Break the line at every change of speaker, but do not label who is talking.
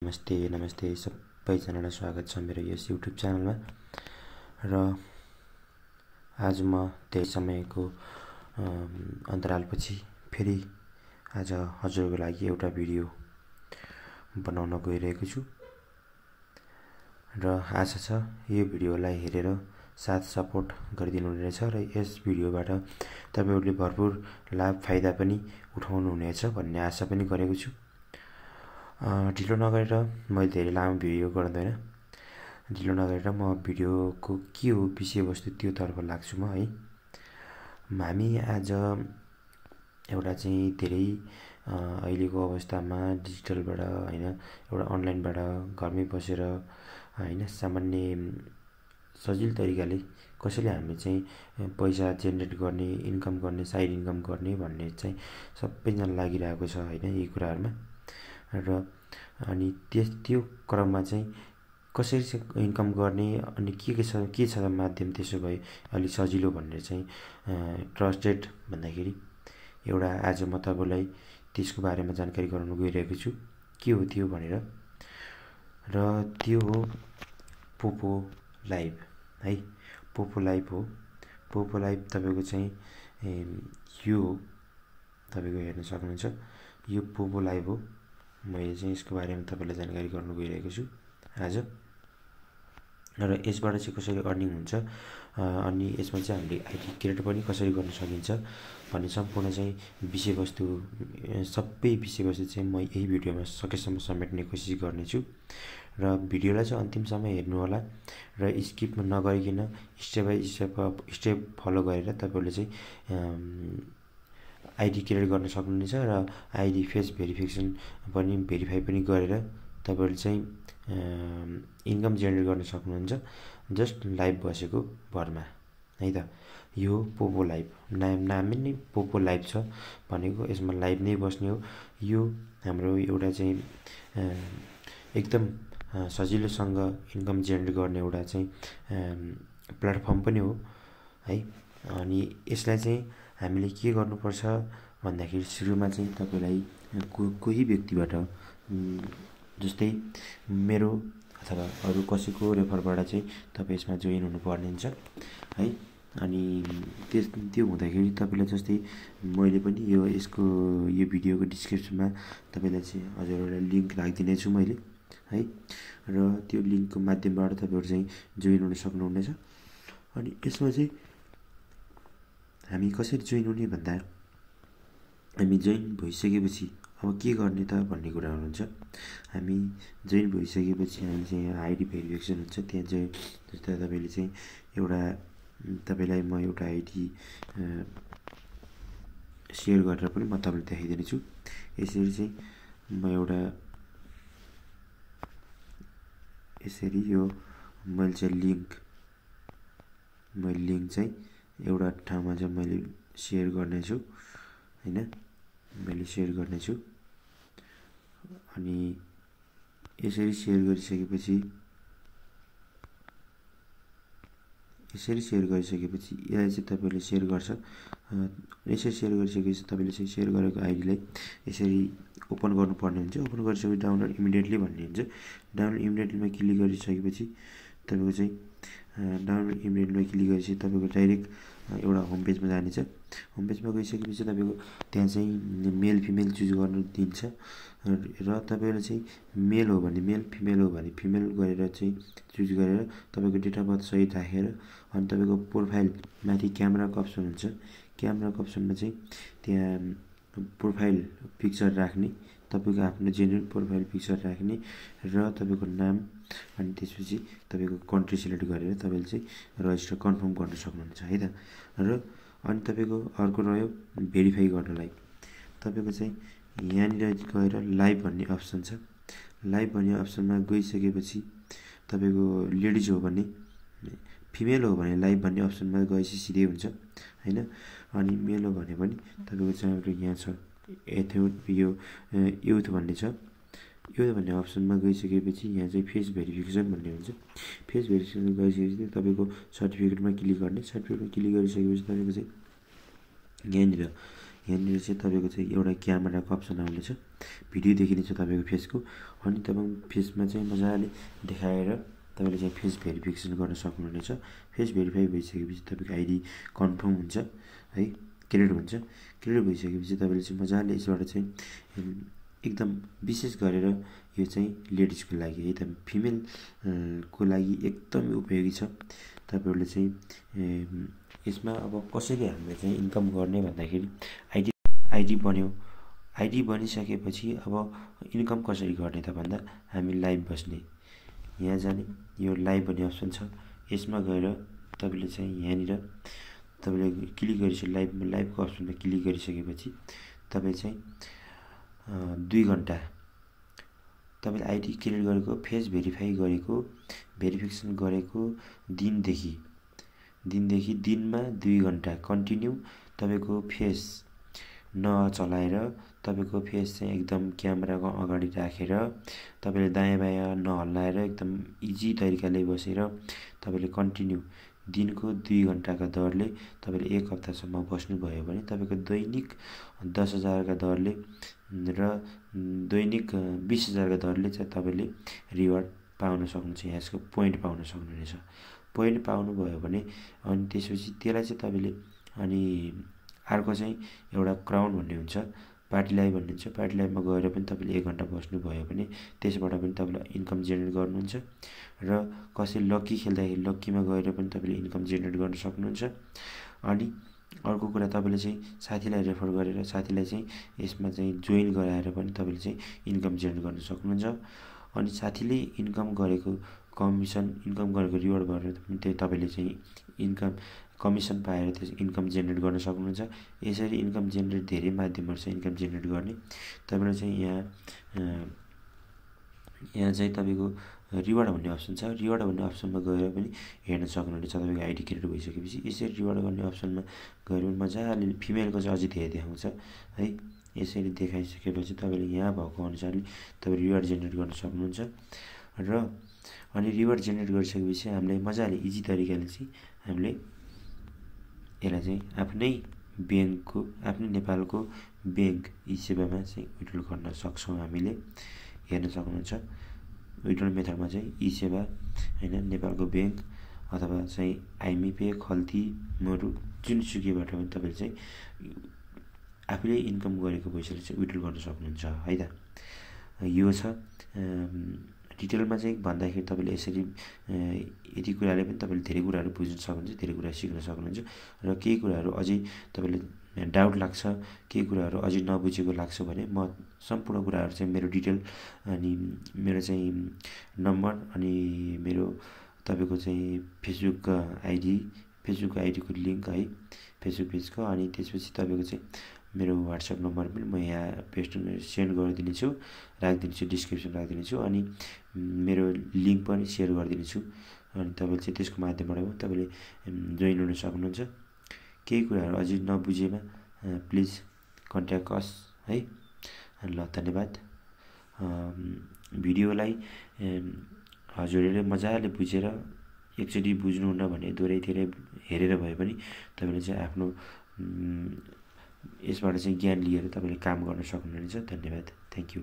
नमस्ते सबैजनालाई स्वागत छ मेरो यस युट्युब च्यानलमा। र आज म धेरै समयको अन्तरालपछि फेरि आज हजुरको लागि एउटा भिडियो बनाउन गइरहेको छु र आशा छ यो भिडियोलाई हेरेर साथ सपोर्ट गरिदिनु हुनेछ र यस भिडियोबाट तपाईहरुले भरपुर लाभ फाइदा पनि उठाउनु हुनेछ भन्ने आशा पनि गरेको छु। ढिलो नगरेर मैले धेरै लामो भिडियो गर्दैन, ढिलो नगरेर म भिडियोको के हो विषयवस्तु त्योतर्फ लाग्छु म है। हामी आज एउटा चाहिँ धेरै अहिलेको अवस्थामा डिजिटलबाट हैन एउटा अनलाइनबाट घरमै बसेर हैन सामान्य सजिलो तरिकाले कसैले हामी चाहिँ पैसा जेनेरेट गर्ने, इन्कम गर्ने, साइड इन्कम गर्ने भन्ने चाहिँ सबैजना लागिरहेको छ हैन यी कुराहरुमा। र अनि त्यो क्रममा चाहिँ कसरी चाहिँ इन्कम गर्ने अनि के छ माध्यम त्यसो भए अलि सजिलो भन्ने चाहिँ ट्रस्टेड भन्दाखेरि एउटा आज म तपाईलाई त्यसको बारेमा जानकारी गराउन गइरहेको छु के हो त्यो भनेर। र त्यो हो पोपो लाइभ है। पोपो लाइभ हो। पोपो लाइभ तपाईको चाहिँ यो तपाईको हेर्न सक्नुहुन्छ यो पोपो लाइभ हो। मैले चाहिँ यसको बारेमा तपाईलाई जानकारी गर्न गइरहेको छु आज। र यसबाट चाहिँ कसरी अर्निङ हुन्छ अनि यसमा चाहिँ हामीले आइडी क्रिएट पनि कसरी गर्न सकिन्छ भन्ने सम्पूर्ण चाहिँ विषयवस्तु सबै विषयवस्तु चाहिँ म यही भिडियोमा सकेसम्म समेट्ने कोसिस गर्नेछु। र भिडियोलाई चाहिँ अन्तिमसम्म हेर्नु होला र स्किप नगरिकन स्टेप बाइ स्टेप फलो गरेर तपाईहरुले चाहिँ आइडी क्रिएट गर्न सक्नुहुनेछ र आइडी फेस भेरिफिकेसन पनि भेरिफाई पनि गरेर तपाईहरुले चाहिँ इन्कम जेनेरेट गर्न सक्नुहुन्छ जस्ट लाइभ बसेको भरमा है त। यो पोपो लाइभ नामै नै पोपो लाइभ छ भनेको यसमा लाइभ नै बस्ने हो। यो हाम्रो एउटा चाहिँ एकदम सजिलोसँग इन्कम जेनेरेट गर्ने एउटा चाहिँ प्लेटफर्म पनि हो है। अनि यसलाई चाहिँ हामीले के गर्नुपर्छ भन्दाखेरि सुरुमा चाहिँ तपाईलाई कोही व्यक्तिबाट जस्तै मेरो अथवा अरु कसैको रेफरबाट चाहिँ तपाई यसमा जोइन हुनुपर्ने हुन्छ है। अनि त्यो हुँदाखेरि तपाईलाई जस्तै मैले पनि यसको यो भिडियोको डिस्क्रिप्सनमा तपाईलाई चाहिँ हजुरहरुलाई लिंक राखिदिने छु मैले है। र त्यो लिंकको माध्यमबाट तपाईहरु चाहिँ जोइन हुन सक्नुहुनेछ। अनि यसमा चाहिँ हामी कसरी जोइन हुने भन्दा हामी जोइन भइसकेपछि अब के गर्ने त भन्ने कुरा हुन्छ। हामी जोइन भइसकेपछि हामी चाहिँ आइडी भेरिफिकेसन हुन्छ त्यहाँ चाहिँ जस्तै तपाईले चाहिँ एउटा तपाईलाई म एउटा आइडी शेयर गरेर पनि म तपाईलाई देखाइदिने छु। यसरी चाहिँ म एउटा यसरी यो मैले चाहिँ लिंक चाहिँ एउटा ठाउँमा चाहिँ मैले शेयर गर्ने छु हैन, मैले शेयर गर्ने छु। अनि यसरी शेयर गरिसकेपछि यसरी यसलाई चाहिँ तपाईले शेयर गर्छ। यसरी शेयर गरिसकेपछि तपाईले चाहिँ शेयर गरेको आइडीलाई यसरी ओपन गर्नुपर्ने हुन्छ। ओपन गरिसकेपछि डाउनलोड इमिडिएटली भन्ने हुन्छ। डाउनलोड इमिडिएटलीमा क्लिक गरिसकेपछि तपाईको चाहिँ डाउनलोड इमिडिएटलीमा क्लिक गरेपछि तपाईको डाइरेक्ट एउटा होम पेजमा जानेछ। होम पेजमा गइसकेपछि तपाईको त्यहाँ चाहिँ मेल फिमेल चुज गर्न दिन्छ र तपाईले चाहिँ मेल हो भने मेल, फिमेल हो भने फिमेल गरेर चाहिँ चुज गरेर तपाईको डेट अफ बर्थ सहित राखेर अनि तपाईको प्रोफाइल माथि क्यामेराको अप्सन हुन्छ। क्यामेराको अप्सनमा चाहिँ त्यहाँ प्रोफाइल पिक्चर राख्ने, तपाईको आफ्नो जेन्युइन प्रोफाइल पिक्चर राख्ने र तपाईको नाम अनि त्यसपछि तपाईको कन्ट्री सिलेक्ट गरेर तपाईले चाहिँ रजिस्टर कन्फर्म गर्न सक्नुहुन्छ है त। र अनि तपाईको अर्को रह्यो भेरिफाई गर्नलाई तपाईको चाहिँ यहाँनिर गएर लाइभ भन्ने अप्सन छ। लाइभ भन्ने अप्सनमा गइसकेपछि तपाईको लेडिज हो भने फिमेल हो भने लाइभ भन्ने अप्सनमा गएपछि सिधै हुन्छ हैन। अनि मेल हो भने पनि तपाईको चाहिँ यहाँ छ युथ भन्ने छ। यो भन्ने अप्सनमा गइसकेपछि यहाँ चाहिँ फेस भेरिफिकेसन भन्ने हुन्छ। फेस भेरिफिकेसन गइसकेपछि तपाईको सर्टिफिकेटमा क्लिक गर्ने। सर्टिफिकेटमा क्लिक गरिसकेपछि तपाईको चाहिँ यहाँनिर चाहिँ तपाईँको चाहिँ एउटा क्यामेराको अप्सन आउनेछ, भिडियो देखिनेछ तपाईँको फेसको। अनि तपाईँ फेसमा चाहिँ मजाले देखाएर तपाईँले चाहिँ फेस भेरिफिकेसन गर्न सक्नुहुनेछ। फेस भेरिफाई भइसकेपछि तपाईँको आइडी कन्फर्म हुन्छ है, क्रिएट हुन्छ। क्रिएट भइसकेपछि तपाईँले चाहिँ मजाले यसबाट चाहिँ एकदम विशेष गरेर यो चाहिँ लेडिजको लागि है, त फिमेल को लागि एकदमै उपयोगी छ। तपाईँहरूले चाहिँ यसमा अब कसरी हामीले चाहिँ इन्कम गर्ने भन्दाखेरि आइडी बन्यो। आइडी बनिसकेपछि अब इन्कम कसरी गर्ने त भन्दा हामी लाइभ बस्ने, यहाँ जाने, यो लाइभ भन्ने अप्सन छ, यसमा गएर तपाईँले चाहिँ यहाँनिर तपाईँले क्लिक गरिसके लाइभको अप्सनमा क्लिक गरिसकेपछि तपाईँ चाहिँ 2 घन्टा तपाईँले आइडी क्रिएट गरेको, फेस भेरिफाई गरेको, भेरिफिकेसन गरेको दिनदेखि दिनमा 2 घन्टा कन्टिन्यू तपाईँको फेस नचलाएर, तपाईँको फेस चाहिँ एकदम क्यामेराको अगाडि राखेर तपाईँले दायाँ बायाँ नहल्लाएर एकदम इजी तरिकाले बसेर तपाईँले कन्टिन्यू दिनको 2 घन्टाका दरले तपाईँले 1 हप्तासम्म बस्नुभयो भने तपाईँको दैनिक 10,000का दरले र दैनिक 20,000का दरले चाहिँ तपाईँले रिवार्ड पाउन सक्नुहुन्छ। यसको पोइन्ट पाउन सक्नुहुनेछ। पोइन्ट पाउनुभयो भने अनि त्यसपछि त्यसलाई चाहिँ तपाईँले अनि अर्को चाहिँ एउटा क्राउन भन्ने हुन्छ, पार्टी लाइभ भन्ने हुन्छ। पार्टी लाइभमा गएर पनि तपाईँले 1 घन्टा बस्नुभयो भने त्यसबाट पनि तपाईँले इन्कम जेनेरेट गर्नुहुन्छ। र कसै लक्की खेल्दाखेरि लक्कीमा गएर पनि तपाईँले इन्कम जेनेरेट गर्न सक्नुहुन्छ। अनि अर्को कुरा तपाईँले चाहिँ साथीलाई रेफर गरेर साथीलाई चाहिँ यसमा चाहिँ जोइन गराएर पनि तपाईँले चाहिँ इन्कम जेनेरेट गर्न सक्नुहुन्छ। अनि साथीले इन्कम गरेको रिवार्ड गरेर त्यही तपाईँले चाहिँ इन्कम कमिसन पाएर त्यस इन्कम जेनेरेट गर्न सक्नुहुन्छ। यसरी इन्कम जेनेरेट धेरै माध्यमहरू छ इन्कम जेनेरेट गर्ने। तपाईँले चाहिँ यहाँ चाहिँ तपाईँको रिवार्ड भन्ने अप्सन छ, रिवार्ड भन्ने अप्सनमा गएर पनि हेर्न सक्नुहुनेछ। तपाईँको आइडी क्रिएट भइसकेपछि यसरी रिवार्ड गर्ने अप्सनमा गएर पनि मजाले फिमेलको चाहिँ अझै धेरै देखाउँछ है। यसरी देखाइसकेपछि तपाईँले यहाँ भएको अनुसारले तपाईँ रिवार्ड जेनेरेट गर्न सक्नुहुन्छ। र अनि रिवार्ड जेनेरेट गरिसकेपछि हामीले मजाले इजी तरिकाले चाहिँ हामीले यसलाई चाहिँ आफ्नै नेपालको ब्याङ्क ई सेवामा चाहिँ विड्रल गर्न सक्छौँ। हामीले हेर्न सक्नुहुन्छ विड्रल मेथडमा चाहिँ ई सेवा होइन, नेपालको ब्याङ्क अथवा चाहिँ आइएमपी, खल्ती, मरु जुनसुकैबाट पनि तपाईँले चाहिँ आफूले इन्कम गरेको पैसाले चाहिँ विड्रल गर्न सक्नुहुन्छ है त। यो छ डिटेलमा चाहिँ भन्दाखेरि तपाईँले यसरी यति कुराले पनि तपाईँले धेरै कुराहरू बुझ्न सक्नुहुन्छ, धेरै कुरा सिक्न सक्नुहुन्छ। र केही कुराहरू अझै तपाईँले डाउट लाग्छ, केही कुराहरू अझै नबुझेको लाग्छ भने म सम्पूर्ण कुराहरू चाहिँ मेरो डिटेल अनि मेरो चाहिँ नम्बर अनि मेरो तपाईँको चाहिँ फेसबुकको आइडीको लिङ्क है, फेसबुक पेजको, अनि त्यसपछि तपाईँको चाहिँ मेरो व्हाट्सएप नम्बर पनि म यहाँ सेन्ड गरिदिनेछु, राखिदिनेछु, डिस्क्रिप्सन राखिदिनेछु। अनि मेरो लिङ्क पनि सेयर गरिदिनेछु। अनि तपाईँले चाहिँ त्यसको माध्यमबाट पनि तपाईँले जोइन हुन सक्नुहुन्छ। केही कुराहरू अझै नबुझेमा प्लिज कन्ट्याक्ट अस है। ल धन्यवाद। भिडियोलाई हजुरहरूले मजाले बुझेर एकचोटि बुझ्नुहुन्न भने दोहोऱ्याइ हेरेर भए पनि तपाईँले चाहिँ आफ्नो यसबाट चाहिँ ज्ञान लिएर तपाईँले काम गर्न सक्नुहुनेछ। धन्यवाद, थ्याङ्क यू।